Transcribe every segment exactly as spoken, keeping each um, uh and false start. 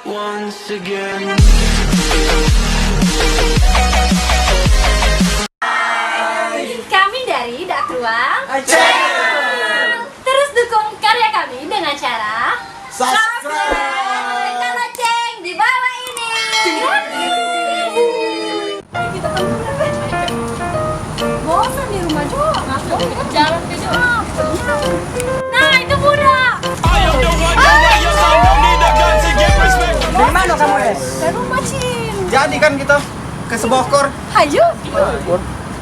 Once again. Kami dari Dak Ruang. Terus dukung karya kami dengan cara subscribe ke lonceng di bawah ini. Gratis. Ayo kita kabur, ape? Bosan di rumah, Jo. Jalan ke, Jo. Nah, itu budak. Dari mana kamu, Es? Dari rumah, Cin. Jadi kan kita ke Sebokor. Ayo.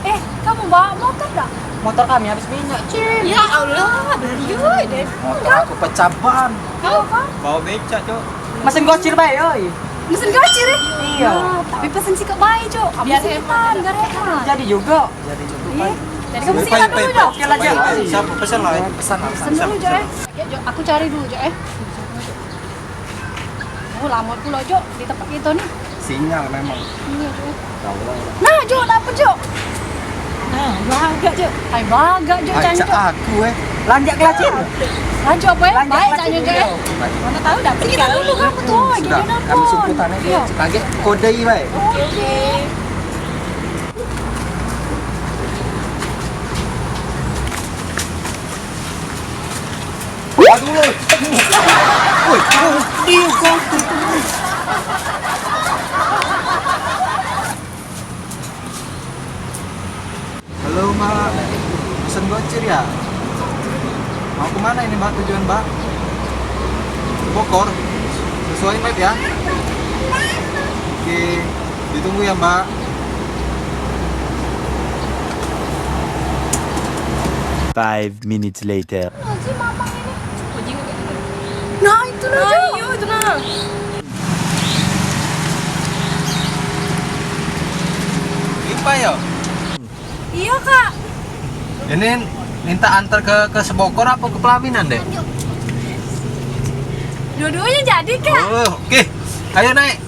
Eh, kamu bawa motor dak? Motor kami habis minyak, Cin. Ya Allah, beli deh. Motor aku pecah ban. Kau apa? Bawa becak, Cok. Mesin gocir bae, oi. Mesin gocir, eh? Iya. Nah, tapi pesen sikok bae, Cok. Biar hemat, biar hemat. Jadi juga. Jadi juga. Iya. Jadi kamu sikat dulu, Cok. Oke lah, Cok. Siapa pesen lah, eh? Pesan lah. Pesen dulu, Cok, eh. Ya, Cok, aku cari dulu, Cok, eh. Oh, lama pula, Jok, di tempat kita ni. Sinyal memang. Iya, Jok. Nah, Jok, dapet, Jok. Nah, bagak, Jok. Hai, bagak, Jok, cak aku, eh. Lanjak ke lacin. Lanjak apa, eh? Baik, cak Jok, eh. Mana tahu dapet. Kita dulu kan, betul. Sudah, kami sumput tanah. Iya. Kagek kode i baik. Oke. Aduh, woi. Woi, diu kau. Halo, Mbak. Pesen gocir ya? Mau kemana ini, Mbak, tujuan, Mbak? Ke Bogor. Sesuai map ya. Oke, ditunggu ya, Mbak. Five minutes later. Nah, itu nah. Ayo, itu nah. Ipa ya? Iya, Kak. Ini minta antar ke, ke Sebokor apa ke pelaminan, Dek? Dua-duanya jadi, Kak. Oh, oke. Ayo naik.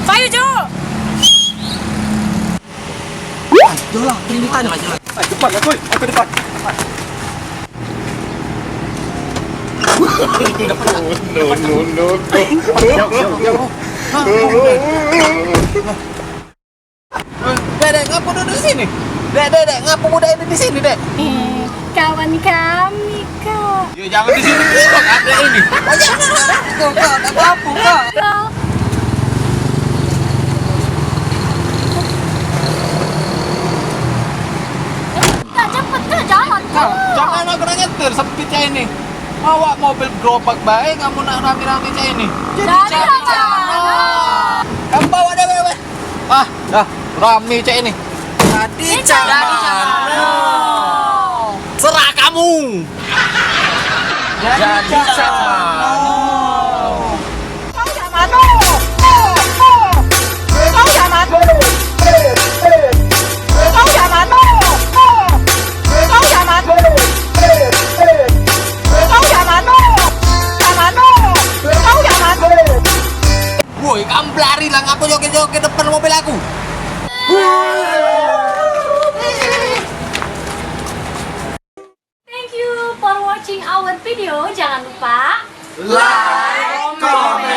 Ayo, Jo. Ayolah, pergi depan. Ayo, depan, ayo, ayo, ke depan. No, no, no, no. Jauh, jauh, jauh. Dek, dek, ngapa duduk di sini? Dek, dek, dek, ngapa budak ini di sini, Dek? Eh, kawan kami, Kak. Ya, jangan di sini, Kak. Ada ini. Oh, jangan, Kak. Kak, tak apa-apa, Kak. Kak. Kak, cepet, Kak, jalan, Kak. Kak, jangan aku nak nyetir, sempit cak ini. Awak mobil gerobak bae, kamu nak rame-rame cak ini. Jadi, jadi cak mana? Kamu bawa deh, weh, weh. Ah, dah, rame cak ini. Jadi cak mano? Serah kamu. Jadi cak mano? Kau cak mano? Kau cak mano? Kau cak mano? Kau cak mano? Kau cak mano? Cak mano? Kau cak mano? Woi, kamu belari lah, ngapo joget-joget depan mobil aku? Thank you for watching our video. Jangan lupa like, comment,